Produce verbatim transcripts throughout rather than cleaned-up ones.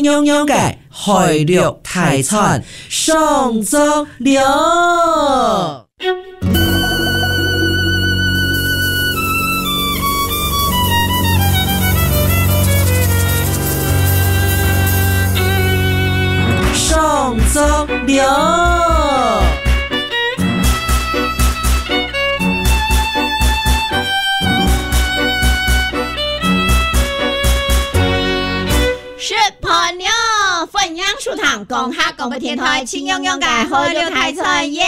娘娘个海陸大餐，上桌了！上桌了！食飯了，歡迎收聽講客廣播電台，徐娘娘个海陸大餐耶！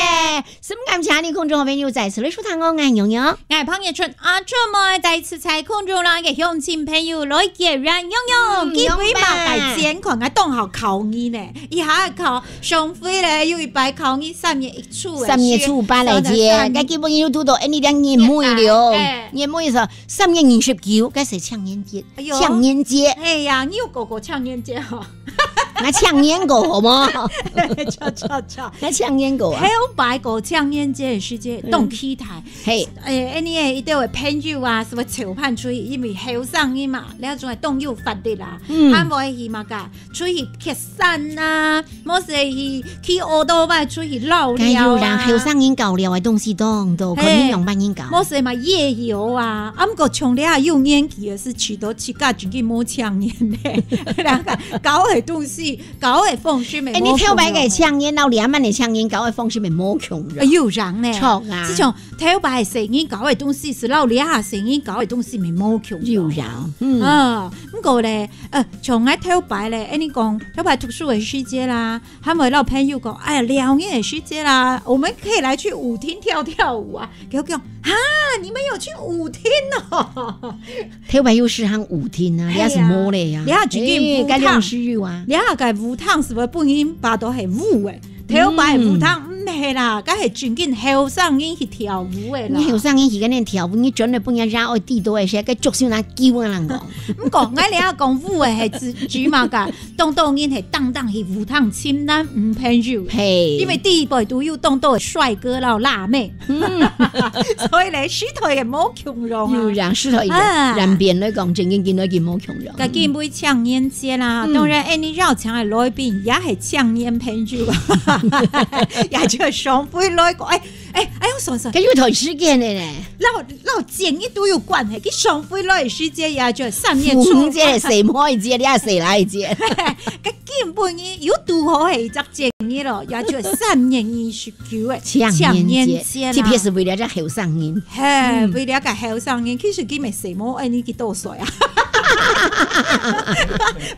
心感謝你，空中好朋友再次來收聽哦，𠊎娘娘。𠊎彭月春阿春妹再次在空中摎个鄉親朋友來結緣，娘娘，嗯，今晡日嘛，娘娘。該健康，𠊎當好考你呢。一下考上回咧，有一擺考你三月一初个，三月初八來節，三月。該今晡日又堵到，哎，你兩年尾了，哎。年尾个時候，三月二十九，該係青年節，哎喲。青年節。哎呀，你有過過青年節吼？ 𠊎青年過好無？著，著，著。𠊎青年過啊。頭擺過青年節个時節，嗯。當期待。嘿。誒，恁呢誒，一兜个朋友啊，什麼湊伴出去，因為後生人嘛，這種个當有活力啦。嗯。還會去麼个，出去蹶山啊，無係去騎奧多拜出去遶寮啊。該有人後生人搞了个東西當多，嘿。看你樣般人搞。無係嘛，夜遊啊，啊，毋過像這有年紀个，係去到自家自己無青年咧。 兩个搞个東西，搞个方式乜無共樣。哎，你頭擺个青年，摎這滿个青年搞个方式乜無共樣。哎，有影呢。著啊。自從頭擺个細人搞个東西，係摎這下細人搞个東西乜無共樣。有影，嗯。啊，毋過咧，呃，像𠊎頭擺咧，哎，你講，頭擺讀書个時節啦，還會摎朋友講，哎呀，尞日个時節啦，我們可以來去舞廳跳跳舞啊。 佢講，哈，你們有去舞廳哦？頭擺有時行舞廳啊，哎呀，這係無咧呀。這下正經舞廳。哎，該兩時有啊。這下个舞廳係毋係分人擺到係舞个？頭擺舞廳毋係啦，該係正經後生人去跳舞个啦。你後生人去該恁跳舞，你轉來分人家愛知道个，該足少人叫啊，人講。毋過，𠊎這下講舞个係指，指麼个？ 當多人係當當去舞廳尋男女朋友，嘿。因為底背都有當多个帥哥摎辣妹。嗯。所以咧，時代也無共樣啊。有影，時代也，啊。兩邊來講，正經今來已經無共樣。該今晡青年節啦，嗯。當然，哎，你邀請个來賓也係青年朋友，也就上回來講，哎， 哎，哎喲，算算。該有段時間个呢。摎，摎青年都有關係，佢上回來个時節也就三月初。父母節、細妹節，你也細倈節。該今晡日又堵好係一隻青年咯，也就三月二十九个青年節。青年節啦。特別係為了這後生人。嘿，嗯。為了該後生人，其實佢乜細妹，哎，你幾多歲啊？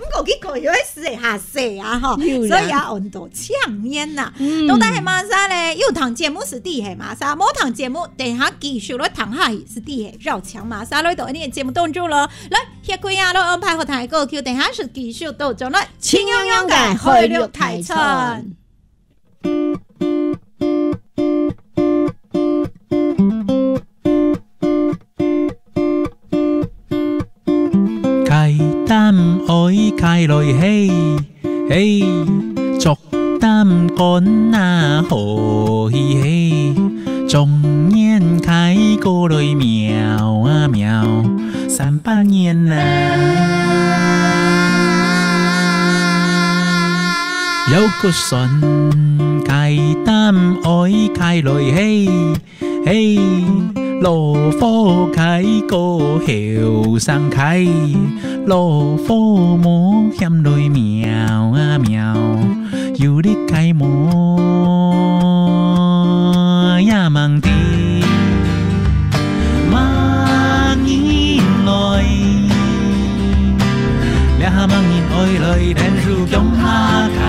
毋過佢講有个時係較細啊，吼，有啦。所以也安到 青年吶。嗯。到底係麼儕咧？有聽節目係知係麼儕，無聽節目，等下繼續來聽下去，係知係邀請麼儕來到𠊎等个節目當中咯。來，歇睏啊，來安排好聽个歌曲，等下係繼續倒轉來。徐娘娘个海陸大餐。 㧡擔愛㧡來嘿，嘿，竹擔竿啊好去嘿，狀元㧡過來喵啊喵，三百年啊。又過山㧡擔愛㧡來嘿， 嘿，老虎㧡過後生㧡，老虎無嫌來喵啊喵，有力㧡無也吂知，麼人愛，這下麼人愛來聯手共下㧡。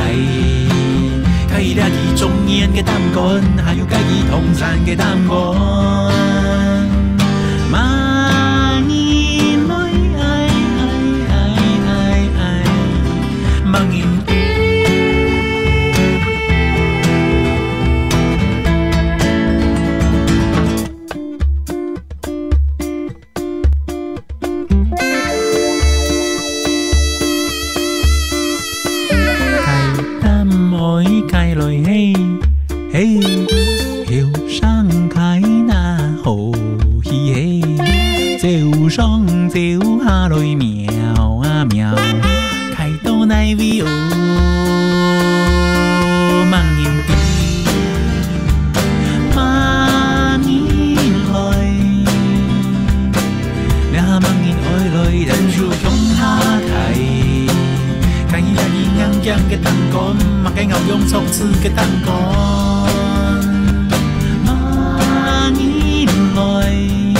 㧡這支狀元个擔竿，還有㧡這銅山个擔竿。麼人愛，愛，愛，愛，愛，麼人愛。 㧡擔愛㧡來嘿，嘿，後生㧡哪好去嘿。位哦，吂人知，吂人來。這下吂人愛來，等手向下抬。看伊那裡硬硬个擔竿，麼个牛羊畜生个擔竿。吂人來。 你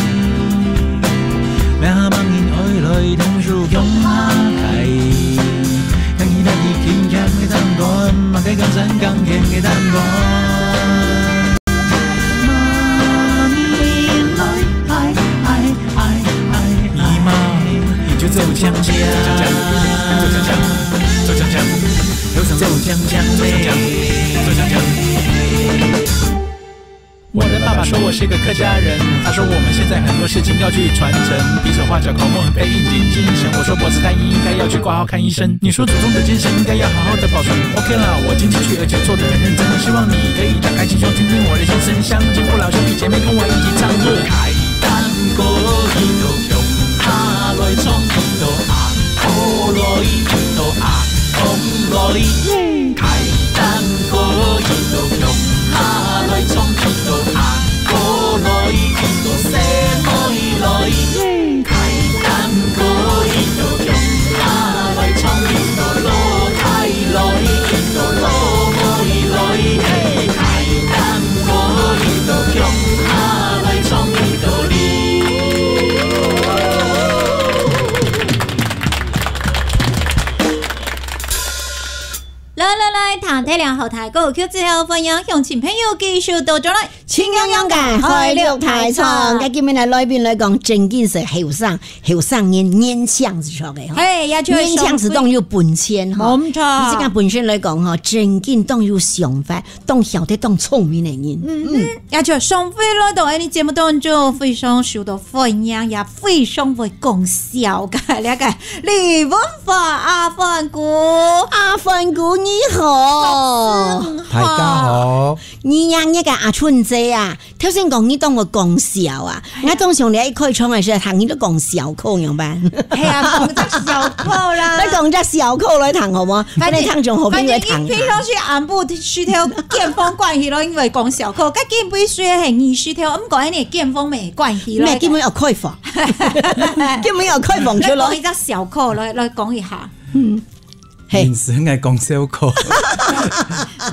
嘛，你就走向前，走向前，走向前，走向前，走向前，走向前。 我的爸爸说我是个客家人，他说我们现在很多事情要去传承，比手画脚、口梦、背印经精神。我说脖子太硬，应该要去挂号看医生。你说祖宗的精神应该要好好的保存。OK 啦，我听进去，而且做得很认真。希望你可以打开心胸，听听我的心声。乡亲父老兄弟姐妹，跟我一起唱歌。开来来来，谈天聊好台，歌曲之后，欢迎乡亲朋友继续倒转来。青阳阳个海陆大餐，该今日来来宾来讲，正经是后生，后生人，年轻是说个吼。嘿，也就是年轻是当有本钱吼。没错。你这个本身来讲吼，正经当有想法，当晓得，当聪明的人。嗯嗯，也就上回来到俺的节目当中，非常受到欢迎，也非常会讲笑个，那个李文华阿凡哥。阿凡哥你好。大家好。你呀，你个阿春姐啊， 头先讲你当我讲笑啊，我当想你一开场的时候，谈你都讲笑口，样般？哎呀，讲只笑口啦。来讲只笑口来谈好吗？反正，反正听众好朋友来谈。平常时暗晡时头见风关系咯，因为讲笑口，该见背虽然很热时头，毋过呢见风没关系咯。没，根本要开放，根本要开放出来。来讲一只笑口，来，来讲一下。嗯。 嘿。平时爱讲笑口。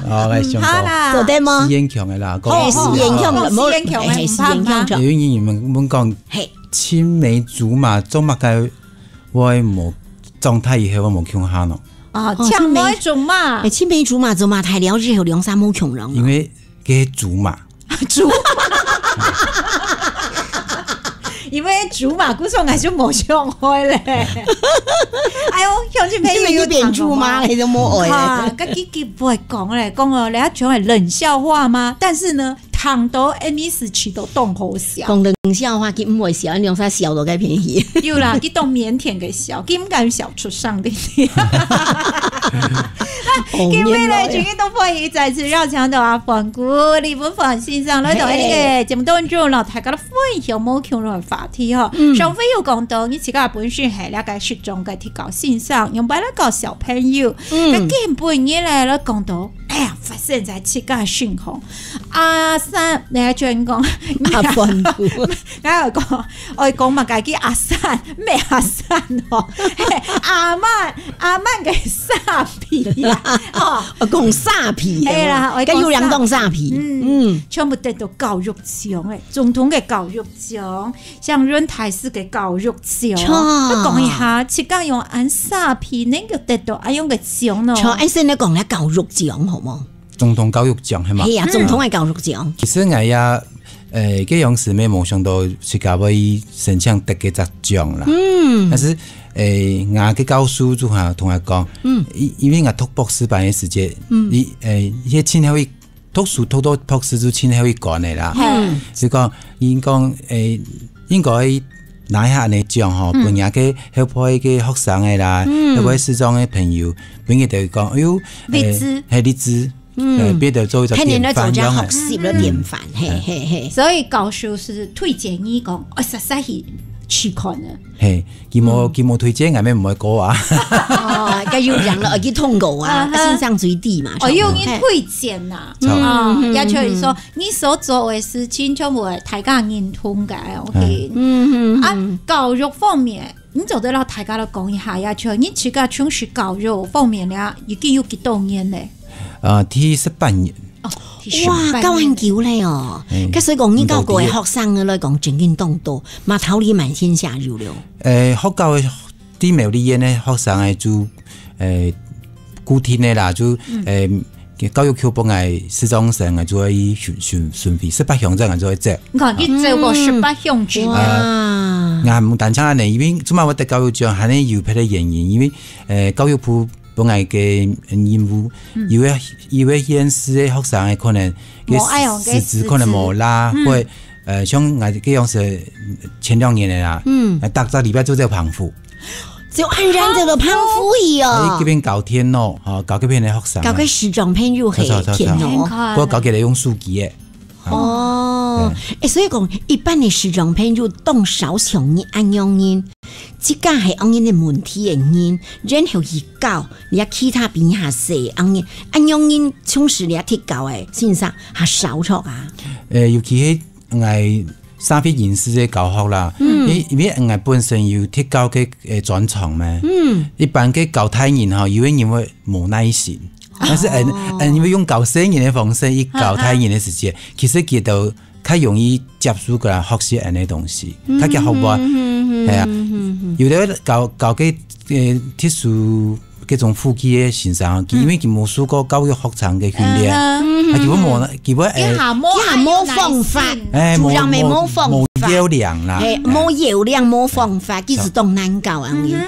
哦，来想到。好啦。做得吗？四縣腔的啦，讲哦，四縣腔的，哦，四縣腔的，嘿，四县腔。毋怕，毋怕。因为你们，你们讲，嘿。青梅竹马，做么个我无长大以后我无共下喏？啊，哦，青梅竹马。青梅，哎，青梅竹马，竹马大了之后，两三无共样了。因为 个竹马。竹马。因为竹马，故所我就无想开嘞。哎呦，乡亲朋友有听过吗？你变竹马了，你都无爱了。啊，搿句句不会讲嘞，讲哦，人家全会冷笑话吗？但是呢，听到Amy是气到动好笑。讲冷笑话，佢毋会笑，你用啥笑到该便宜？有啦，佢当腼腆个笑，佢毋敢笑出声的。今日呢，今日都欢迎再次邀请到阿凡哥李文华先生来到咱个节目当中，同大家来分享无共样个话题吼。嗯。上回有讲到，你自家本身系了解适中个提高先生，用白来教小朋友。嗯。那今晡日呢，来讲到，哎呀，发生在自家身上。阿三，你还全讲，阿凡哥。 𠊎有讲，我讲嘛，家己阿三，毋係阿三哦。嘿，阿曼，阿曼个沙皮啊，哦。我讲沙皮，係啦，我讲沙皮。跟有人讲沙皮。嗯，嗯。全部得到教育奖诶，总统个教育奖，像阮大使个教育奖。著。我讲一下，自家用恁沙皮能够得到恁样个奖咯。著，恁先来讲下教育奖好無？ 总统教育奖，係嘛？係啊，总统个教育奖。其实𠊎也，呃，該央時也無想到自家會申請得該隻獎啦。嗯。但是，呃，𠊎个教授就哈同𠊎講，嗯。因，因為𠊎讀博士班个時節，嗯。佢，呃，佢盡後一，讀書讀到博士就盡後一關个啦。嗯。所以講，佢講，呃，應該拿一下恁樣獎吼，嗯。分人家个後輩个學生个啦，嗯。後輩視障个朋友，分佢等講，哎喲，勵志。呃，係勵志。 嗯。呃，變得做一隻典範樣啊。天天都做這學習个典範，嗯。嘿，嘿，嘿。所以教授是推薦你講，哦，實實去試看呢。嘿，佢無，嗯。佢無推薦，𠊎乜毋會過啊。哦，該有人了，去通過啊，啊哈。先生最低嘛，哦，有人推薦呐。嘿。著。啊，嗯，嗯，也就是說，嗯。你所做的事情全部大家認同个，OK。嗯，嗯，嗯。啊，教育方面，你做得摎大家來講一下，也就你自家從事教育方面了，已經有幾多年咧？呃，第十八年。哦，第十八年。哇，教恁久咧哦。嗯。該所以講，你教過个學生來講，正經當多，嘛頭裡滿天下有了。呃，學校个，在苗栗縣个學生个就，呃，固定个啦，就，嗯。呃，教育局分个視障生个就愛巡，巡，巡迴，十八鄉鎮个就愛接。你看，你走過十八鄉鎮。嗯。哇。呃，𠊎毋單淨恁呢，因為做麼个會得教育獎，還有別个原因，因為，呃，教育部本來个任務，嗯。有个，有个縣市个學生个可能，無愛用个師資可能無啦，師資。嗯。或，呃，像𠊎个樣式，前兩年个啦，嗯。呃，逐隻禮拜就在澎湖。就恁遠走到澎湖去哦。哎，這邊教電腦，吼，教這邊个學生啊。教个視障朋友係，著，著，著，著。電腦。不過教佢等用手機个。哦，對。欸，所以講，一般个視障朋友當少像你恁樣人，自家係恁樣个問題个人，然後去教，你其他比你較細，恁樣，恁樣人從事你特教个先生較少著啊。欸，尤其係𠊎社會人士个教學啦，嗯。因為，因為𠊎本身有特教个，欸，專長嘛。嗯。一般个教大人吼，有个人會無耐心。 但是，嗯，哦。嗯，因為用教細人个方式，去教大人个時節，啊哈。其實佢兜較容易接受个啦，學習恁呢東西，嗯，較加好玩。嗯，嗯，嗯，係啊。嗯，嗯，嗯。有个教，教个，呃，特殊該種戶籍个先生，佢，嗯。因為佢無受過教育學程个訓練，嗯，嗯，啊，佢會無，嗯。佢會，呃，佢還無，佢還無方法，還有耐心。欸，主要係無方法。無，無，無要領啦。係，欸。無要領，無方法，其實當難教啊。嗯哼。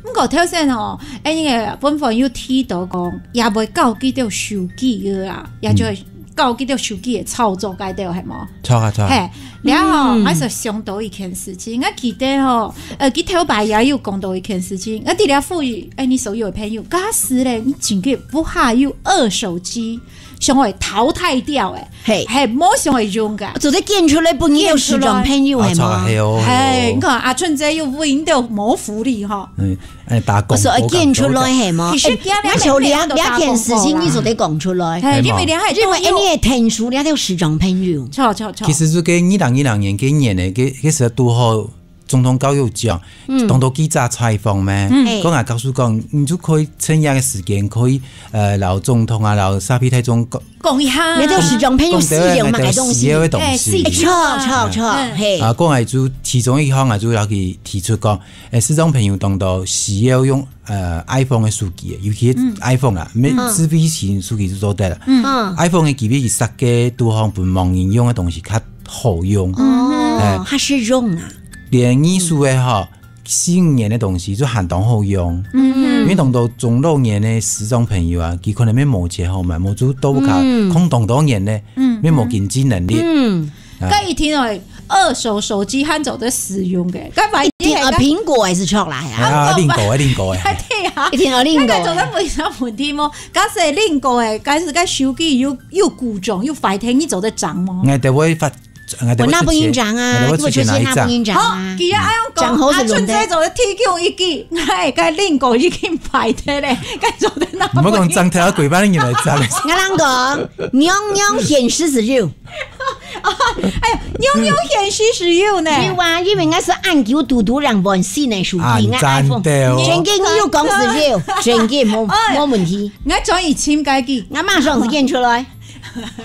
毋過頭先吼，欸，該个文煥有提到講，也會教佢兜手機个啦，也就係教佢兜手機个操作該兜，係無？著啊，著啊。嘿，然後，嗯。𠊎就想到一件事情，𠊎記得吼，呃，佢頭擺也有講到一件事情，𠊎在這呼籲，欸，你所有个朋友，假使咧，你真个屋下有二手機， 想愛淘汰掉个，嘿。嘿，無想愛用个。做得捐出來分你有視障朋友，捐出來。係無？啊，著啊，係哦，係哦。嘿，你看阿春姐又為你兜謀福利吼。嗯，欸，打廣告，我說，呃，捐出來，係無？其實欸，該像這，這件事情，你做得講出來。嘿，因為這下，因為你个天數，你兜視障朋友。著，著，著。其實就該二零二零年，該年个，該，該時堵好 總統教育獎，嗯。當多記者採訪咩？嗯。講啊，教授講，你就可以趁這个時間，可以，呃，摎總統啊，摎社會大眾講，講一下。你兜視障朋友需要麼个東西？講到，講到需要个東西。欸，需要。欸，著，著，著，嗯。嘿。啊，講啊，就其中一項啊，就摎佢提出講，欸，視障朋友當多需要用，呃，iPhone个手機，尤其係嗯。iPhone啊，無嗯。智慧型手機就做得了。嗯。嗯。iPhone个機器設計堵好分盲人用个東西較好用。哦，欸。較實用啊。 連二手个吼，四五年个東西就還當好用。嗯。因為當多中老年个視障朋友啊，佢可能乜無錢好買，無就到屋下嗯。空當多年呢，嗯。乜無經濟能力。嗯。啊。該一定愛二手手機還做得使用个，該萬一一定愛蘋果還係出來啊？哎呀，蘋果个，蘋果个。對啊。一定愛蘋果个。該做得問一下問題無？假使蘋果个，假使該手機有，有故障，有壞忒，你做得整無？𠊎就會發 𠊎兜會出錢，𠊎兜會出錢來整。好，既然恁樣講，阿春姐做得提供一支，哎，該蘋果已經壞忒咧，該做得拿。毋好講整忒，幾百人來整咧。𠊎講，樣樣現實係有。哎呀，樣樣現實係有呢。有啊，因為𠊎係恁久堵堵人換新个手機，𠊎iPhone。真个，你有講係有，真个，無，無問題。𠊎轉去尋該支，𠊎馬上就捐出來。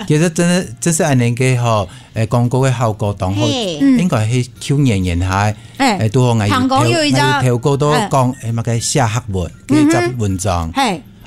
其實真个，真係恁樣个吼， 誒，廣告个效果當好，嘿。應該係舊年年下，誒，拄好𠊎有聽過到講，誒，麼个寫客文，該隻文章，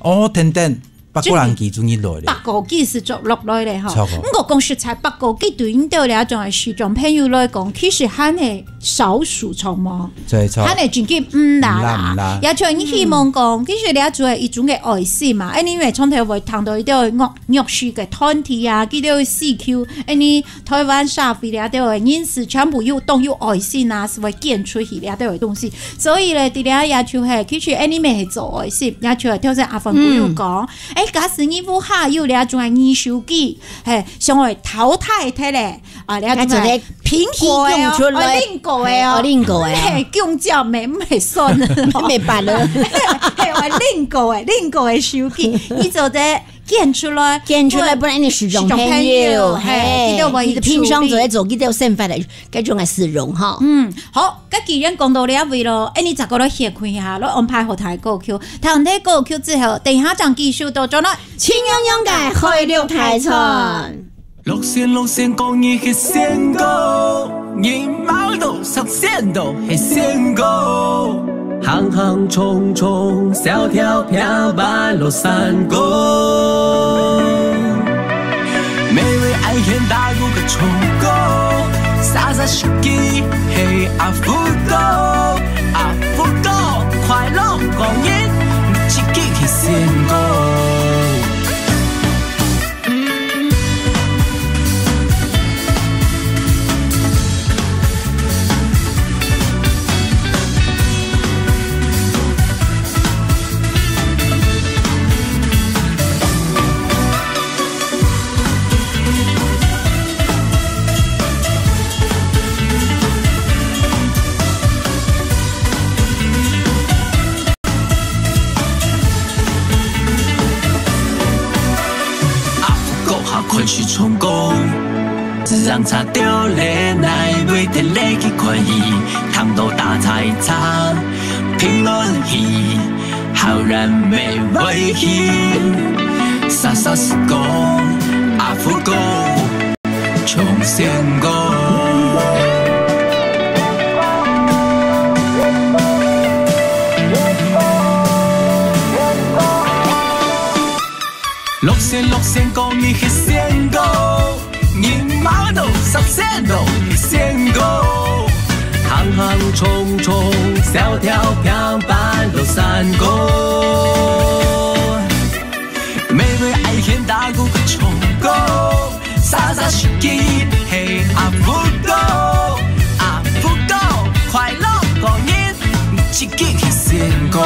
哦，等等，八個人記就入來咧。八個記係做落來咧吼。毋過講實在，八個記對𠊎兜這種个視障朋友來講，其實還係少數，著無？還係真个毋罅啦。毋罅，毋罅。也像𠊎希望講，其實這種个一種个愛心嘛，誒，因為常常會聽到一兜弱，弱勢个團體啊，佢兜需求，誒，你 台灣社會裡肚个人士全部有當有愛心啊，係會捐出去裡肚个東西。所以咧，在這也就係，其實恁樣乜係做愛心，也就係頭先阿凡哥有講，誒，假使你屋下有這種个二手機，嘿，想愛淘汰忒咧，啊，這種个，也做得蘋果个哦，蘋果出來。哦，蘋果个哦。哦，蘋果个哦。嘿，弓蕉毋係，毋係算。毋係辦了。嘿，哦，蘋果个，蘋果个手機，你做得揀出來。揀出來，分，分你視障朋友，視障朋友，嘿，嘿，佢兜會去處理。你平常做得做，佢兜生活个，該種个使用吼。嗯，好，該既然講到這位咯，哎，你再過來歇睏一下，來安排好聽个歌曲。聽完歌曲之後，等一下正繼續倒轉來。 徐娘娘个海陸大餐。六仙六仙講你係仙姑，人貓到上仙到係仙姑，行行衝衝，小跳平板落山歌。每位愛現大鼓个唱歌，莎莎手機係阿福哥，阿福哥快樂光陰，自己係仙姑。 阿福哥下開始唱歌，自然查到了哪位天雷去看伊，聽到大財茶，評論戲，好人袂會去，莎莎是講，阿福哥。 唱仙歌。六仙六仙講你係仙姑，人貓到上仙到係仙姑，行行衝衝，小跳平板落山歌。 每位愛現大鼓个唱歌，莎莎手機係阿福哥，阿福哥快樂光陰，自己係仙姑。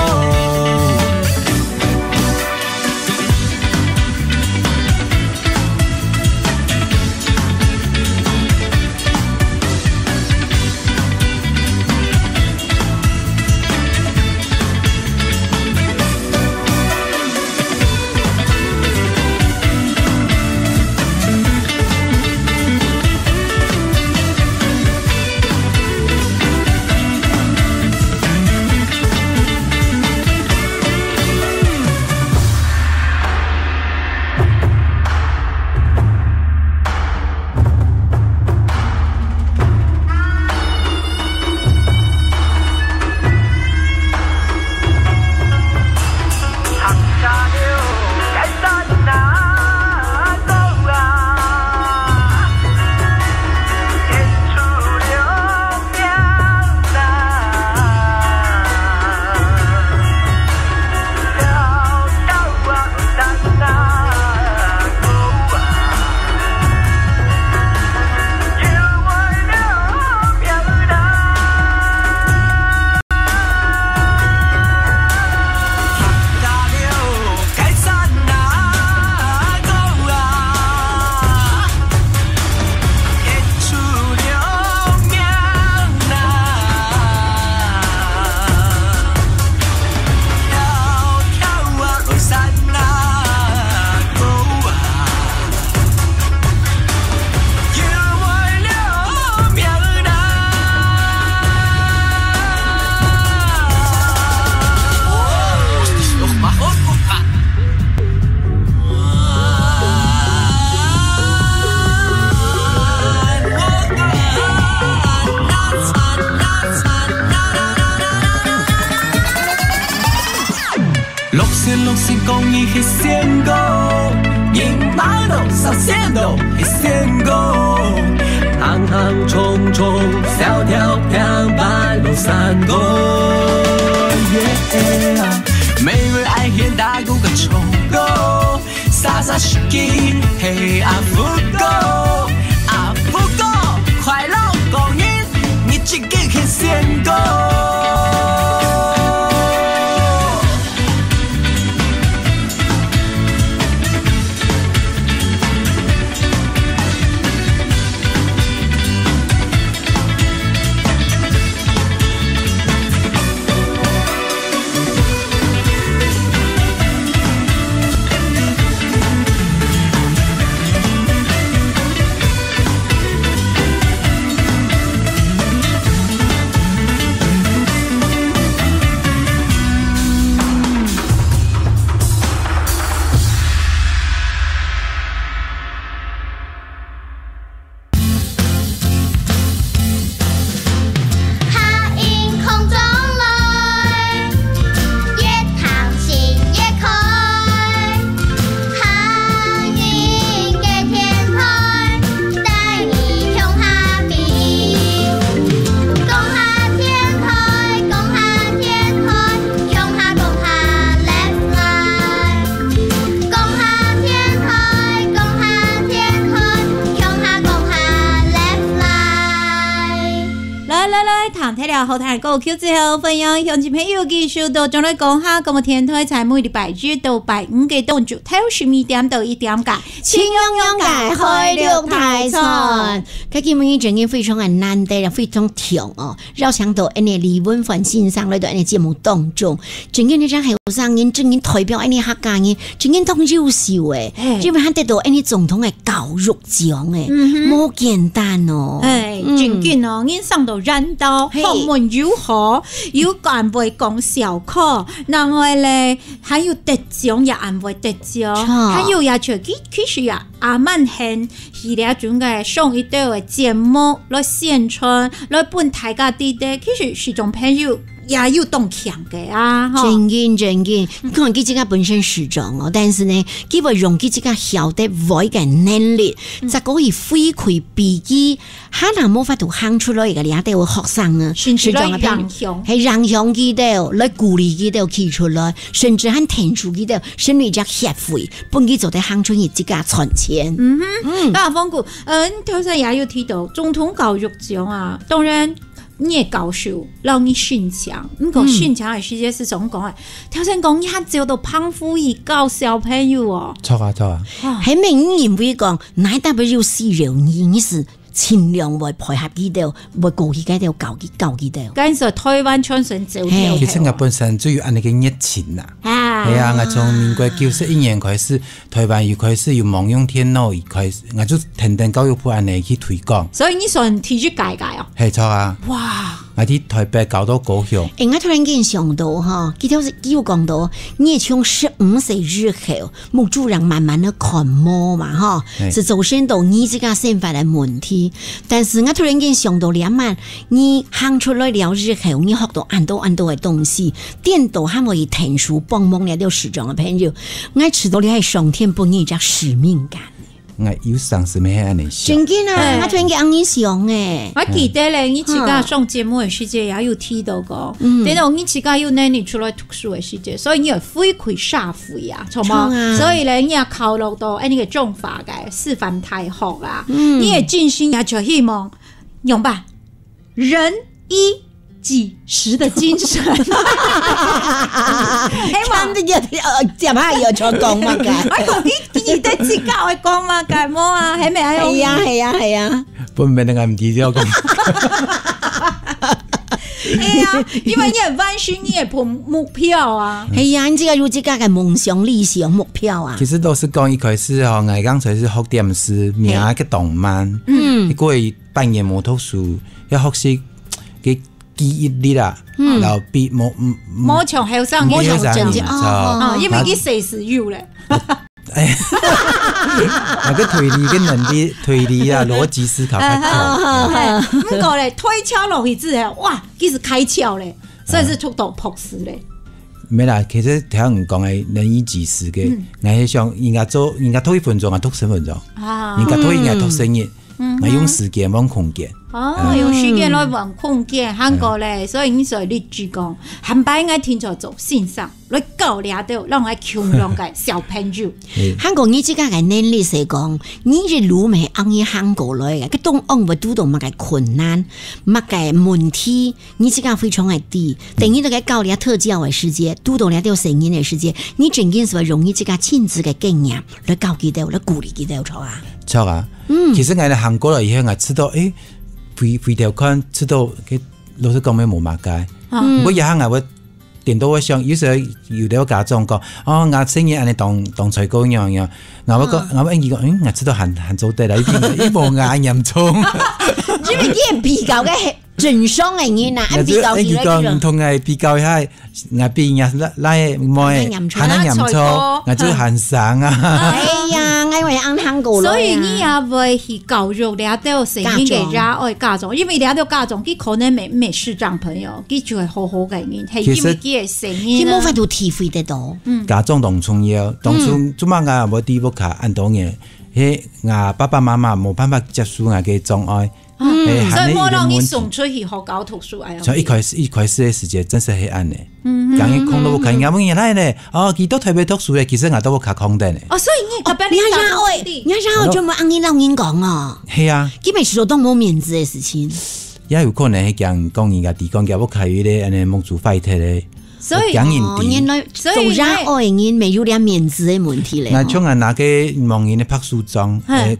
六仙六仙講你係仙姑，人貓到上仙到係仙姑，行行衝衝，小跳平板落山歌。Yeah，每位愛現大鼓个唱歌，莎莎手機係阿福哥，阿福哥快樂光陰，你自己係仙姑。 六好聽个歌曲之後，歡迎鄉親朋友繼續到轉來講客，廣播電台在每禮拜一到拜五个中晝頭十二點到一點个，徐娘娘个海陸大餐。該今晡日真个非常个難得，非常暢哦，邀請到𫣆俚李文煥先生來到𫣆俚節目當中，真个這隻後生人，真个代表𫣆俚客家人，真个當優秀誒，嘿。因為佢得到𫣆俚總統个教育獎誒，嗯哼。無簡單哦。哎，嗯。真緊哦，人生到緣投，嘿。學問又好，又恁會講笑科，另外咧，還有得獎也恁會得獎，著。還有也就其，其實啊，阿曼很佢這種个上一兜个節目來宣傳，來分大家知得，其實視障朋友也有當強个啊，吼。真緊，真緊，你看佢自家本身視障哦，但是呢，佢會用佢自家曉得會个能力，嗯。再過去回饋別个 還若無法度行出來个這兜學生呢，甚至來影響。係影響佢兜，來鼓勵佢兜企出來，甚至還𢯭手佢兜，成立一隻協會，分佢做得行出去自家賺錢。嗯哼，嗯。該阿峰哥，呃，你頭先也有提到總統教育獎啊，當然，你个教授，讓你心強，毋過嗯。心強个時節係怎講啊？頭先講你還走到澎湖去教小朋友哦。著啊，著啊。哇。係毋係你認為講，哪一搭有需要你，你係 盡量會配合佢兜，會過去該兜教佢，教佢兜。該係台灣全省走透嘿。其實𠊎本身就有恁呢个熱情啦。啊。係啊，𠊎從民國九十一年開始，台灣又開始有盲用電腦，又開始，𠊎就跈等教育部恁呢去推廣。所以你算第一屆个哦？係，著啊。哇！𠊎去台北教到高雄。誒，𠊎突然間想到吼，佢頭先有講到，你從十五歲之後， 目珠人慢慢个看無嘛，吼，嘿。係造成到你自家生活个問題。但是𠊎突然間想到這滿，你行出來了以後，你學到恁多恁多个東西，顛倒還會𢯭手幫忙這兜視障个朋友。𠊎知道你係上天分你一隻使命感。𠊎有生時乜係恁呢想。真緊啊，哎。𠊎突然間恁呢想誒。𠊎記得咧，你自家上節目个時節也有提到過，嗯。等到你自家有能力出來讀書个時節，所以你有回饋社 會啊，著無？著啊。所以咧，你也考慮到，哎，你个彰化个師範大學啊，嗯。你个精神也就希望用吧，仁義濟世个精神。係嘛？看這个，呃，接下來有像講麼个？哎，講你記得自家愛講麼个，無啊，係無？哎呀，係呀，係呀。本來𠊎毋知要講。 哎呀，因為你个完成你个目，目標啊。係呀，你自家有自家个夢想、理想、目標啊。其實老實講，一開始吼，𠊎剛開始學點字，名个當慢，嗯。過一半年無讀書，要學習个記憶力啊，嗯。然後比無，嗯，嗯，無像後生人無像後生人，著。哦，哦，因為佢歲數有咧。 哎，那个推理个能力，推理啊，邏輯思考較強。哎，毋過咧，推敲落去之後，哇，佢係開竅咧，所以係讀到博士咧。無啦，其實聽人講个仁義濟世个，嗯。𠊎係想，人家做，人家讀一分鐘，𠊎讀十分鐘。啊。人家讀一年，𠊎讀十年。嗯。嗯哼。𠊎用時間換空間。哦，嗯。用時間來換空間，還過咧，嗯。所以你所以你就講，下擺𠊎定著做先生。 來教這兜，讓𠊎共樣个小朋友。嗯。還過你自家个能力係講，你一路乜恁呢行過來个，該當中會堵到麼个困難，麼个問題，你自家非常个知。等你在該教這特教个時節，堵到這兜細人个時節，你真經係會用你自家親自个經驗來教佢兜，來鼓勵佢兜，著啊？著啊。嗯。其實𠊎行過來以後，𠊎知道，誒，回，回頭看，知道，該，老實講，乜無麼个。嗯。毋過這下𠊎會 顛倒會想，有時候有兜家長講，哦，𠊎細人恁呢當，當衰過樣樣。𠊎會講，嗯。𠊎會應佢講，嗯，𠊎知道還，還做得啦，一定，一無𠊎恁嚴重。因為你係比較个係正常个人啊，恁比較起來就，𠊎就應佢講，你同𠊎比較一下，𠊎比人家拉，拉妹，還較嚴重。還較嚴重，啊，衰過。𠊎就還生啊。哎呀，𠊎會恁行過來啊。所以你也會去教育這兜細人个，家長。也愛家長，因為這兜家長，佢可能乜，乜視障朋友， 佢就係好好个人，係因為佢个細人啊。其實佢無法度體會得到。嗯。家長當重要，當初，嗯。做麼个𠊎會在屋下恁多年，係𠊎爸爸媽媽無辦法接受𠊎个障礙。嗯。係，所以無讓你送出去學校讀書，恁樣。像一開始，一開始个時節，真係係恁呢。嗯哼。講佢講到屋下，人家問你來呢，哦，佢到台北讀書个，其實𠊎到屋下空等呢。哦，所以你，哦，你還想愛，你還想愛專門恁呢摎人講哦。係啊。基本上當無面子个事情。也有可能係驚講人家地講，佢屋下有一個恁呢目珠壞忒个，所以驚人知。哦，原來所以做人愛人沒有這面子的問題咧，那像啊，拿个盲人的白手杖，嘿。欸，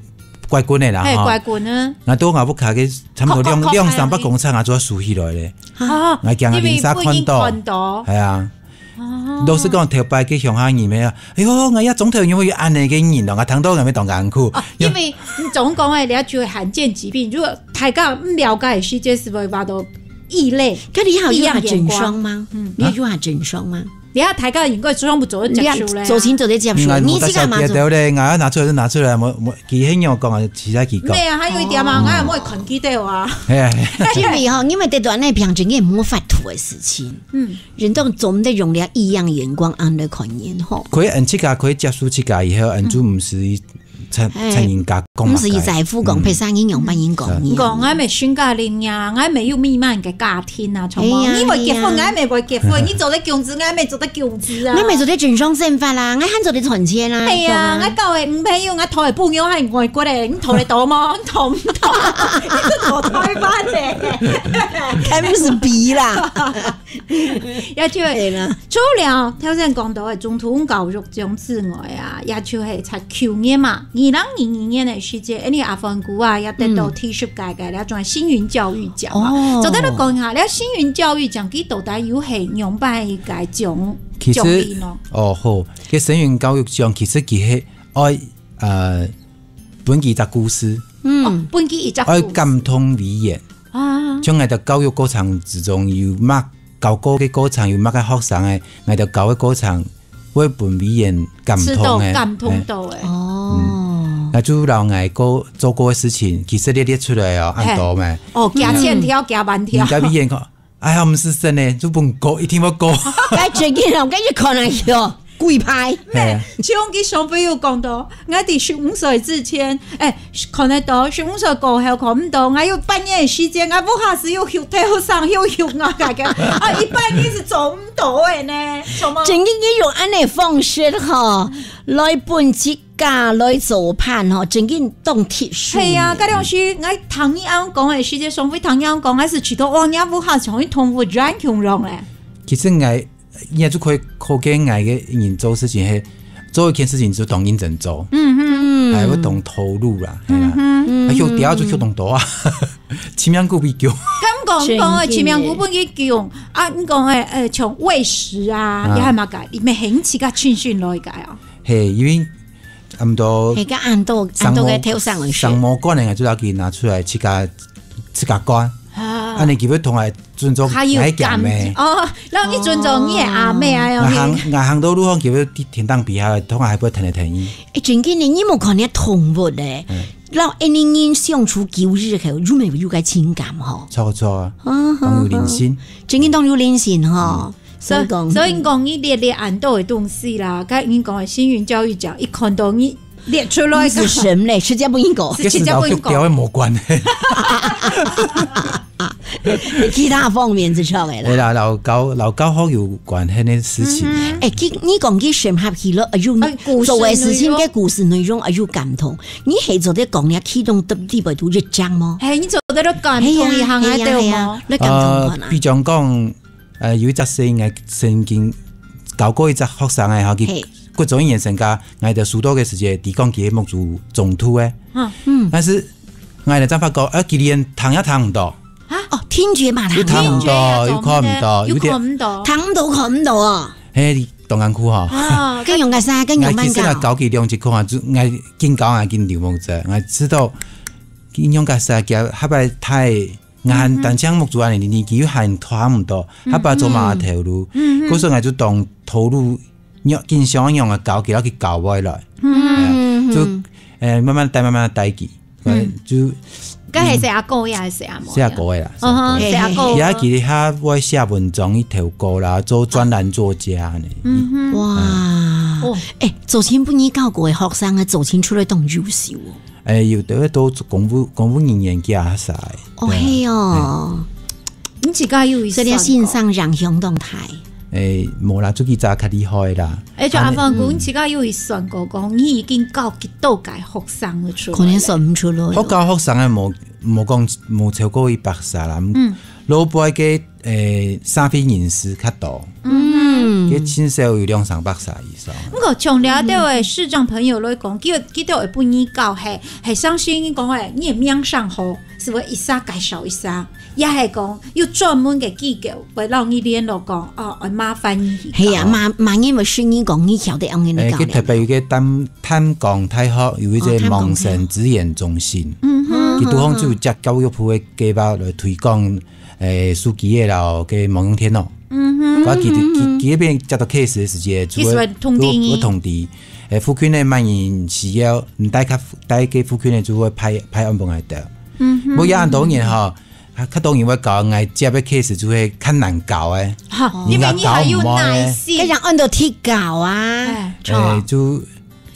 拐棍的啦，嘿，吼。拐棍啊。那到我屋下个差不多兩，兩三百公尺啊，就要收起來咧。啊，我驚人家看到。因為不一定看到。係啊。哦。老實講，頭擺个鄉下人咩啊，哎喲，我也總頭有恁呢个人咯，我聽到我會當艱苦。哦，因為你總講的，了就罕見疾病，如果大家毋了解的時節，是不是話到異類？該你有異樣眼光？醫院診所嗎？嗯。你有醫院診所嗎？你看大家應該全部做得接受咧啊。你做先做得接受，嗯，你自家嘛做。我到小姐頭咧，我要拿出來就拿出來，我，我，佢很有講啊，實在佢講。對啊，還有一點嘛，嗯。我也沒看見到啊。係啊，係啊。因為吼，因為這段內平常也無法度的事情，嗯。人都總得用了異樣眼光安來看人吼。可以，嗯，自家可以接受自家以後，嗯，就毋使 趁，哎，趁人家講麼个。毋使在乎講，嗯。別儕人仰般人講你。嗯。講，𠊎乜新加人呀，𠊎乜有美滿个家庭啊，全部。哎呀，你會結婚，哎呀。𠊎乜會結婚，你做得降子，𠊎乜做得降子啊。𠊎乜做得正常生活啦，𠊎還做得賺錢啦，係啊，係啊。𠊎交个女朋友，𠊎討个餔娘還外國个，你討得到無？你討毋到，你係討台灣个。該毋使比啦。也就係，對啦。除了頭先講到个總統教育獎之外啊，也就係在舊年嘛，二零二二年个時節，𫣆俚阿煥牯啊，也得到，嗯。第十屆个那種星雲教育獎啊。哦。做得來講一下，那星雲教育獎佢到底有係仰般一個獎，其實，獎勵呢？哦，好，該星雲教育獎其實佢係愛，呃，分佢一隻故事。嗯。哦，分佢一隻故事。愛感動委員。 啊。像𠊎兜教育過程之中，有麼，教過个過程，有麼个學生个，𠊎兜教个過程，會分委員感動个。受到感動到个。哎。哦。嗯。那就摎𠊎過，做過个事情，其實列列出來哦，嘿。恁多咩？哦，加千條，嗯。加萬條。嗯，該委員講，哎呀，毋使省呢，就分過，一定要過。該最近哦，該一看啊，喲。 鬼牌。係啊。像佢上回有講到，𠊎在十五歲之前，哎，看得到，十五歲過後看毋到，𠊎有半年个時間，𠊎屋下係有畜頭牲，有畜𠊎个，啊，一半年係做毋到个呢，什麼？正經佢用恁呢方式吼，來分自家來做伴吼，正經當特殊。係啊，該當時𠊎聽你恁講个時節，上回聽你恁講，𠊎係覺得，哇，你屋下像一動物園共樣咧。其實𠊎 也就可以可見𠊎个人做事情係，做一件事情就當認真做，嗯哼。哎，會當投入啦，係啊。嗯哼。啊，畜鳥就畜當多啊，七命古比狗。敢講，講个七命古本个狗啊，你講个，呃，像餵食啊，啊。也還蠻个，你們很自家親身來个啊。係，因為 差不多係，該恁多，恁多个頭生个事。生毛管个，就要佢拿出來自家，自家管。啊。恁呢佢會同𠊎尊重，還有感情。哦，讓你尊重你个阿妹啊，𠊎行，𠊎行到路項，佢會天頂飛下來，通常還會疼來疼你。哎，正經个，你無看那動物咧，嗯。然後恁呢人相處久以後，有沒有个情感吼？著啊，著啊，嗯，當有靈性。嗯，嗯，嗯。正經當有靈性吼。嗯。 所以講，所以，所以講，你列列恁多个東西啦，該人講个星雲教育獎，一看到你列出來，毋係神咧，直接分人講。係直接分人講。該係摎畜鳥个無關係。其他方面就著个啦。對啦，摎教，摎教學有關係个事情啊。嗯哼。哎，佢，你講佢深刻去了，哎喲，哎，故事做个事情，內容。該故事內容，哎喲，感動。你係做得講，你啟動得裡背肚一張嗎？嘿，你做得感動一下，係啊，係啊，係啊，你感動看啊。呃，比如講， 呃，有一隻事情，𠊎曾經教過一隻學生个吼，佢嘿。國中一年生个，𠊎兜收到个時節，佢講佢个目珠中度个。嗯。嗯。但是，𠊎兜正發覺，啊，佢連聽也聽毋到。啊？哦，聽覺嘛，又聽毋到，聽覺啊，又看毋到，有點，又看毋到。聽毋到，看毋到哦。嘿，當艱苦吼。啊，該用个啥？該用慢教。𠊎其實𠊎教佢兩節課啊，就𠊎緊教啊，緊流目汁，𠊎知道，佢用个啥，佢下擺太 𠊎還單淨目珠恁呢，佢又還看毋到，嗯，下擺做麼个頭路。嗯，嗯。故所𠊎就當頭路，緊想仰个教，佢摎佢教會來。嗯。哎呀，就，嗯。哎，慢慢帶，慢慢帶佢。嗯。就，該係細阿哥呀，還係細阿妹呀？細阿哥个啦，哦，細阿哥个。細阿哥。佢還記得佢會寫文章、去投稿啦，做專欄作家呢。嗯哼。哇。嗯。哦。哎，做前分你教過个學生啊，做前出來當優秀哦。 哎，有兜都公務，公務人員去啊啥个。哦，對啊。係哦。嘿。你自家有去算過？所以你个先生影響當大。哎，無啦，自家較厲害啦。哎，就阿芳講，嗯。你自家有去算過，講你已經教幾多屆學生个出來咧？可能算毋出來哦。學校學生个無，無講，無超過一百儕啦。嗯。老輩个，誒，社會人士較多。嗯。个盡少有兩三百儕以上。毋過，像這兜个視障朋友來講，佢，佢兜會分你教，係，係相信你講，誒，你个名聲好，係會一儕介紹一儕，也係講有專門个機構會摎你聯絡講，哦，愛麻煩你去教。係啊，嘛，嘛，因為是你講，你曉得用你个教練。誒，佢特別有个淡，淡江大學有一个哦，淡江大學。盲生支援中心。嗯哼。佢拄好就有接教育部个 計畫來推廣，誒，手機个摎个盲用電腦。嗯哼。佢，佢，佢，佢該片接到case个時節，就會，佢就會通知你。有，有通知。誒，附近个麼人需要，你帶較，帶个附近个就會派，派案分𠊎兜。嗯哼。毋過也恁多人吼，啊，較多人會教𠊎接个case就會較難教个。好，因為你還有耐心。人家教毋會。該樣按到鐵教啊。哎，誒，著。就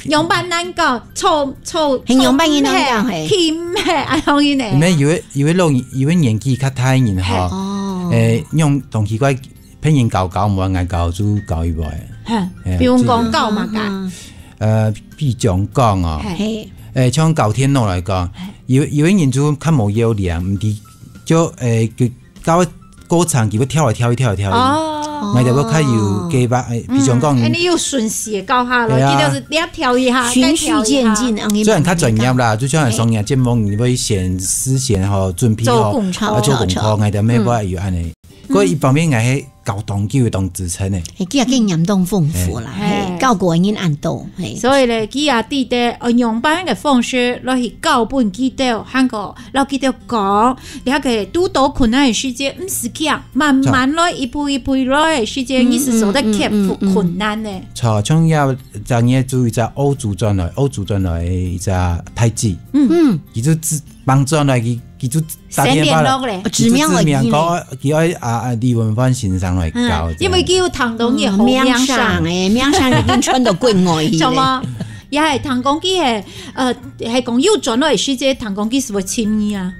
仰般難教，臭，臭，係仰般个難教，臭，嘿。輕，嘿，啊，當然呢。因為有个，有个老，有个年紀較大个人吼，嘿。哦。誒，用當奇怪，別人教教毋會，𠊎教就教佢會。嘿，嘿，比如講就教麼个？嗯，嗯。呃，比將講哦，嘿。誒，像教電腦來講，嘿。有，有个人就較無要領，毋知，就，誒，佢 教个過程，佢會跳來跳去，跳來跳去。哦。𠊎兜會較有計畫，誒，比如講，嗯，哎，你有順序个教下咯，對啊。佢就是你要跳一下，循序漸進，該跳一下。恁樣慢慢教。雖然較專業啦，就像上个節目，你會先事先吼，準備好，做功課。啊，做功課，著，著，著。𠊎兜乜會有恁樣。嗯。毋過一方面，𠊎係教當久个當資深个。嘿，佢也經驗當豐富啦，嗯。嘿，嘿。教過个人恁多，嘿。所以咧，佢也知得，呃，用恁樣个方式落去教分佢兜，還過 摎佢兜講，這个堵到困難个時節，毋使驚，慢慢來，一步一步來个時節，嗯，你係做得克服困難个。嗯，嗯，嗯，嗯。著，像這隻月就一隻澳洲轉來，澳洲轉來一隻太子。嗯。嗯。佢就自，幫轉來，佢，佢就打電話來，先聯絡咧。佢就指名講，佢愛，啊，啊，李文煥先生來教，嗯，因為佢有聽到你个好名聲。名聲欸，名聲已經傳到國外去咧。著無？也係聽講佢係，呃，係講有轉來个時節，聽講佢係會尋你啊。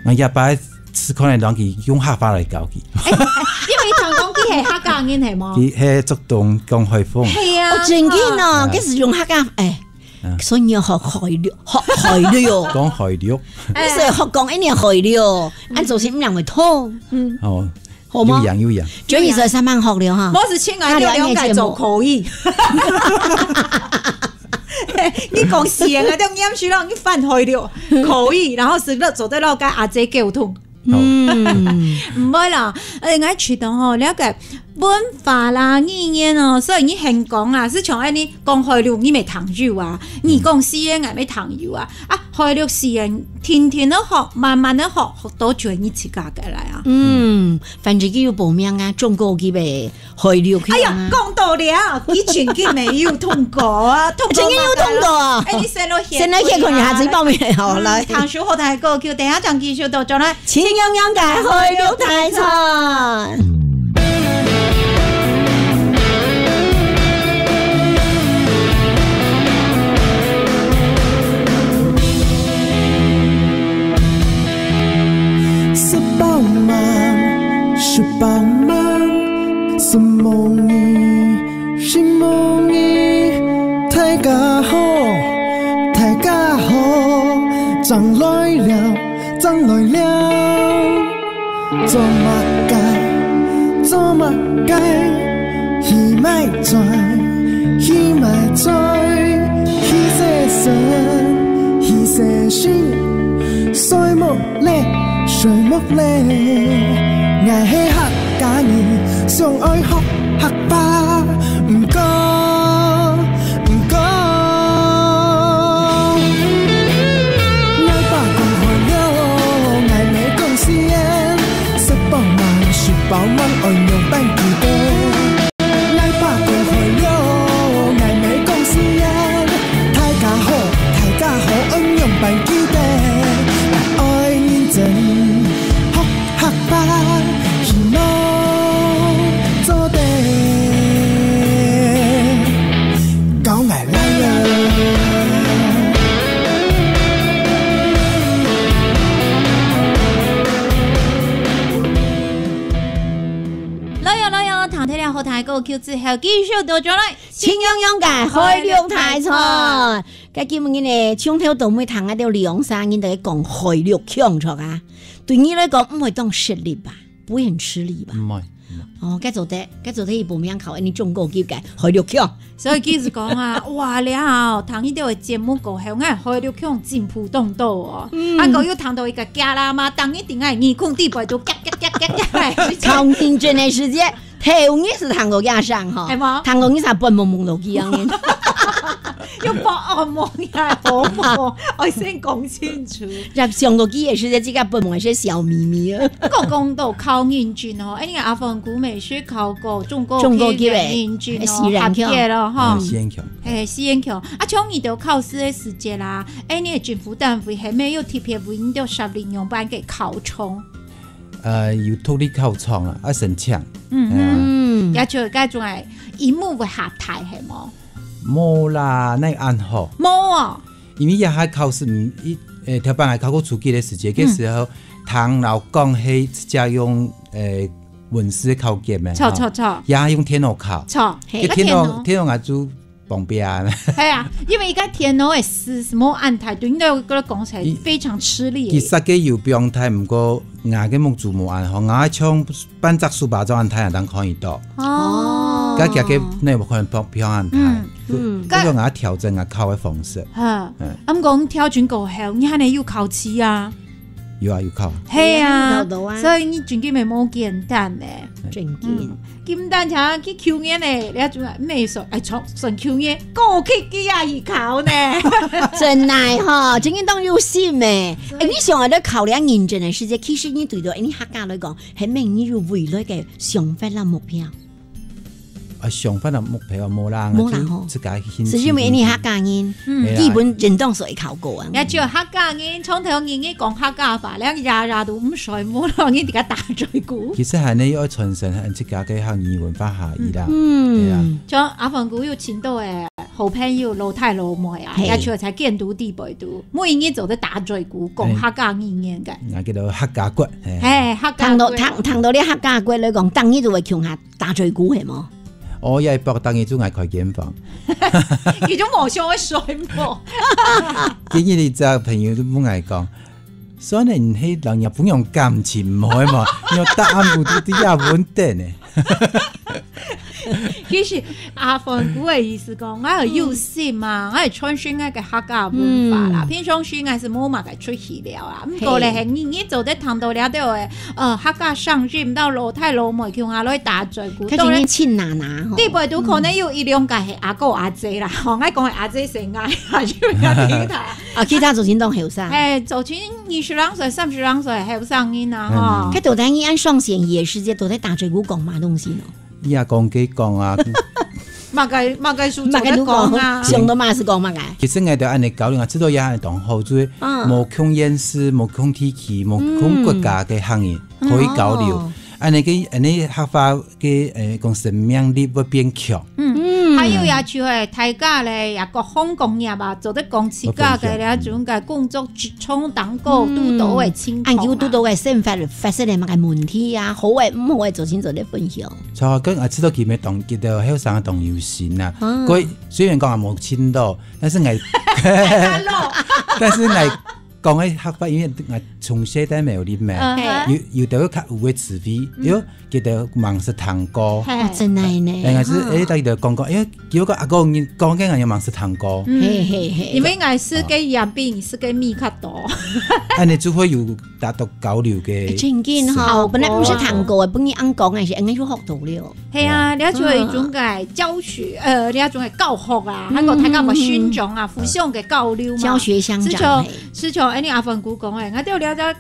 𠊎這擺試看下，摎佢用客話來教佢。欸，因為聽講佢係客家人係無？佢係竹東江海豐。係啊。哦，真个哦，啊。佢係用客家，欸，啊。所以你愛學海陸，學海陸哦。講海陸。欸。你係學講一年海陸哦，嗯。恁做事毋然會通。嗯。哦。 好嗎？有影，有影。九月十三號學了哈。我係親愛的，了解做口語。你講四縣啊，都念書了，你翻開了，口語，然後係做得了跟阿姐溝通。嗯。毋會啦，呃，𠊎覺得吼，了解文化啦、語言哦，所以你先講啊，係像恁呢講海陸，你乜聽有啊，你講四縣，𠊎乜聽有啊。啊，海陸四縣，天天都學，慢慢的學，學到就係你自家个來啊。嗯。 反正佢有報名啊，中國佢个海陸去啊。哎呀，講到了，佢曾經乜有通過啊，通過曾經有通過啊。哎，你先落去，先落去看一下，自己報名好，嗯，來。聽首好聽个歌曲，等下正繼續倒轉來。徐娘娘个海陸大餐。來喲，來喲，聽忒了好聽个歌曲之後，繼續倒轉來。徐娘娘个海陸大餐。該今晡日呢，從頭到尾聽啊，都兩三人都在講海陸腔著啊。對你來講，毋會當食力吧？不會很吃力吧？毋會，毋會。哦，該做得，該做得去報名考，恁呢中高級个海陸腔。所以其實講啊，哇了，聽你兜个節目過後，𠊎海陸腔進步當多哦。嗯。啊，過又聽到一個家啦嘛，當一定愛耳空底背都嘎嘎嘎嘎嘎。考認證个時節， 頭日係聽過這聲吼，係無？聽過你儕發夢夢落去恁呢。又發惡夢也好夢，愛先講清楚。入上個機也是在這個發夢係笑眯眯啊。毋過講到考認證哦，哎，你看阿鳳姑乜係考過中高級个認證哦，中高級个，合格了哈。嗯，四縣腔。哎，四縣腔。啊，像你兜考試个時節啦，哎，你个政府單位係無有特別為你兜十二年班个考場？ 呃，有獨立考場啊，愛申請。嗯哼。哎呀。嗯。也就該種个，螢幕會較大係無？無啦，哪恁好？無哦。因為這下考試，嗯，一，呃，頭擺𠊎考過初級个時節，該時候，嗯。聽老講係直接用，呃，文字考卷个，著，吼。著，著。也用電腦考。著，嘿。該電腦，該電腦。電腦𠊎就 方便。係啊，因為一個電腦个字係無恁大，對你來講起來非常吃力的。其實个有方大，毋過𠊎个目珠無恁好，𠊎像半隻手巴掌恁大，正看得到。哦。該佢个內部可能放，放恁大。嗯，嗯。所以𠊎調整𠊎考个方式。哈，嗯。啊，毋過你調整過後，你還能有考試啊？ 有啊，有考。係啊，有考到啊。所以你真經係無簡單呢。真經。嗯，毋單淨去去年呢，你還做咩說，哎，從，算去年，過去幾下去考呢。真耐吼，真經當有心誒。哎，你想啊，你考量認證个時節，其實你對到，哎，你客家來講，係無你有未來个想法啦、目標？ 啊，想法啊，目標啊，無啦，無啦吼。就自家興趣。係因為你客家人，嗯。係啊。基本認同所以考過啊。也只有客家人，從頭日日講客家話，連爺爺都毋睡，無讓人自家打嘴鼓。其實還係愛傳承自家个客語文化下去啦。嗯。係啊。像阿鳳姑有尋到个好朋友老弟老妹啊，嘿。也就在建築地背肚，每日做得打嘴鼓，講客家語言个。嘿。那個客家骨，嘿。嘿，客家骨。聽到，聽，聽到你客家骨來講，當日就會共下 打嘴鼓係無？哦，也會博逐日就愛開間房。佢就無想愛睡無？今日一隻朋友就問𠊎講，算了，你係人家朋友感情毋好嘛，你有答案毋都在也穩定呢。其實阿鳳姑个意思講，𠊎有用心嘛，𠊎有傳承𠊎个客家文化啦，嗯。平常時𠊎係無麼个出去尞啊。毋過咧，嘿。係日日做得聽到這兜个 呃，客家聲音到老弟老妹共下來打嘴鼓。較當然，真个親拿拿吼。地背肚可能有一兩個係阿哥阿姐啦，吼，𠊎講个阿姐係𠊎，就比較其他。啊，其他族群當後生。嘿，族群二十零歲、三十零歲後生人啊，嗯。吼。該到底你恁上線也係，這到底打嘴鼓講麼東西呢？ 你也講佢講啊。麼个，麼个事做得講啊。麼个都講，想到麼个係講麼个。其實𠊎兜恁呢交流啊，知道也恁呢當好，就係嗯。無共縣市、無共地區、無共國家个客人，嗯。可以交流。哦。恁呢个，恁呢客話个，呃，講生命力會變強。嗯。嗯。還有也就係大家咧，也各行各業啊，做得講自家个會分享。這種个工作職場當中，嗯。堵到个情況啊。啊，有堵到个生活發生个麼个問題啊，好个、毋好个，做清楚个分享。 著，跟啊，知道佢們當，佢兜後生當有心啊。嗯。佢雖然講啊無盡老，但是𠊎，但是𠊎講个客話，因為𠊎從細在苗栗嘛，嗯哼。有，有兜較有个詞彙，嗯。有，佢兜吂識聽過。嘿。哦，真个呢。哎，𠊎係，哈。哎，大家講講，哎，結果阿哥你講个，𠊎又吂識聽過。嗯。嘿，嘿，嘿。因為𠊎係个，哦。鹽比你係个米較多。恁呢就會有達到交流个，哎，真經吼，效果。本來毋識聽過个，分你恁講个時，哎，𠊎又學到了。 係啊，嗯。這就係一種个教學，呃，這種个教學啊，嗯，還有大家个成長啊，嗯，互相个交流嘛。教學相長，就像，嘿。就像恁呢阿鳳姑講个，𠊎兜這隻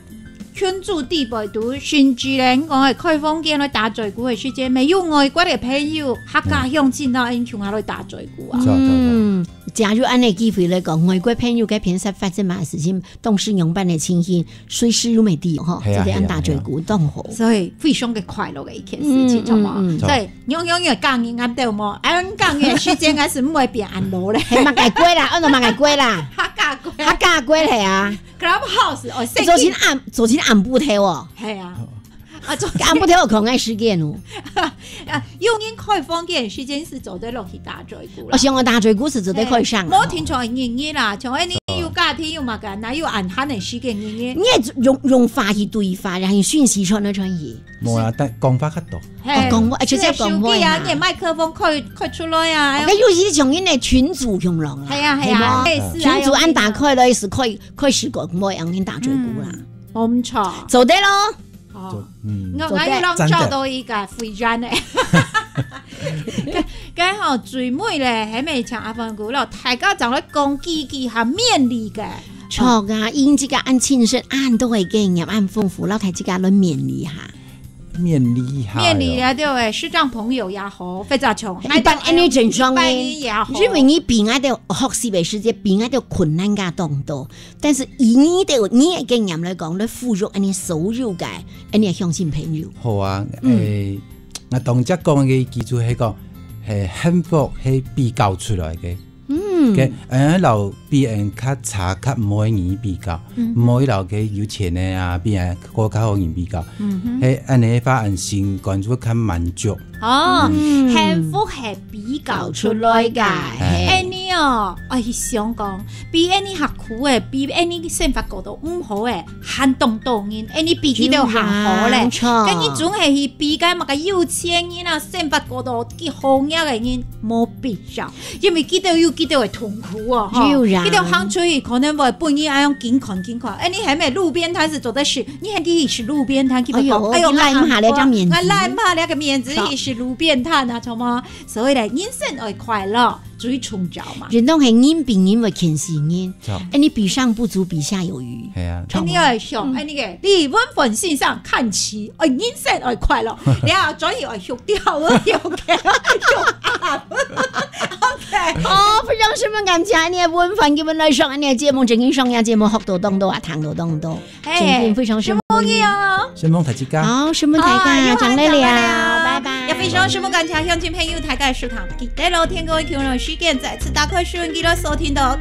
群組底背肚，甚至咧，講个開房間來打嘴鼓个時節，乜有外國个朋友，客家鄉親到𠊎兜共下來打嘴鼓啊。嗯。著，著，著。嗯，假如恁呢機會來講，外國朋友个片上發生麼个事情，當時仰般个情形， 隨時有媒體吼，係啊，做得恁打嘴鼓，係啊，係啊。當好。所以非常个快樂个一件事情，嗯，著無？嗯，嗯。所以，樣樣个講人恁兜無，恁講人時間還係毋會變恁老咧。係麼个過啦？安到麼个過啦？客家過。客家過係啊。Clubhouse，哦，昨天暗，昨天暗晡頭哦。係啊。哦。啊，做暗晡頭有空个時間哦。啊，有人開房間時間係做得落去打嘴鼓啦。哦，像𠊎打嘴鼓係做得開聲啊。嘿，無定著日日啦，像恁呢有假天有麼个，哪有恁閒个時間日日？你愛用，用話去對話，然後訊息傳來傳去。無啦，但講話較多。嘿，哦，講話，而且這樣講話啊。手機啊，你个麥克風開，開出來啊。哦，該尤其係像恁呢群組共樣啦，係啊，係啊，係無？類似啊，群組恁打開來係開，開始講話，然後恁打嘴鼓啦。嗯，無錯。做得咯。 哦，做，嗯。𠊎，𠊎有摎你照到一個非常个。該，該吼，最尾咧，還無請阿芳姑摎大家正來講幾句下勉勵个。著啊，因自家恁親身，恁多个經驗，恁豐富，摎大自家來勉勵下。勉勵下哦。勉勵啊，對，視障朋友也好，或者像，一般恁呢正常个，一般人也好。因為你比𠊎兜學習个時節，比𠊎兜困難个當多。 但是以你兜，你个經驗來講，來呼籲恁呢所有个，恁呢鄉親朋友。好啊，嗯。誒，𠊎當初講个記住係講，係幸福係比較出來个。嗯。个，誒，摎比人較差、較毋好个人比較，嗯。毋好摎个有錢个啊，比人過較好个人比較。嗯哼。係恁呢話，人心肝就會較滿足。 哦，嗯。幸福係比較出來个。係。恁呢哦，𠊎係想講，比恁呢較苦个，比恁呢生活過到毋好个，還當多人，恁呢比佢兜還好咧。有啊，著。該你總係去比該麼个有錢人啊，生活過到幾好額个人，無必要，因為佢兜有佢兜个痛苦哦，吼。有啊。佢兜行出去可能會分人恁樣緊看緊看，恁呢還無路邊攤係做得食，你還去食路邊攤，佢會講，哎喲，哎喲，你賴毋下這張面子。𠊎賴毋下這個面子，著。去食路邊攤啊，著無？ 所以咧，人生愛快樂，最重要嘛。人攏係人比人會譴死人，著。恁呢比上不足，比下有餘。係啊。著無？恁呢愛想，嗯。恁呢个，你溫文先生看齊，愛人生愛快樂，你啊，轉去愛畜鳥，畜雞，畜鴨。OK。好，非常十分感謝恁呢个溫文今日來上恁呢个節目，正經上呀節目，學到當多啊，聽到當多。 嘿，真正非常承蒙你哦。承蒙大自家。好，承蒙大家，好，有閒正來聊，正來聊，拜拜。也非常承蒙感謝鄉親朋友大家个收聽，記得咯，天光日共樣時間再次打開收音機咯，收聽到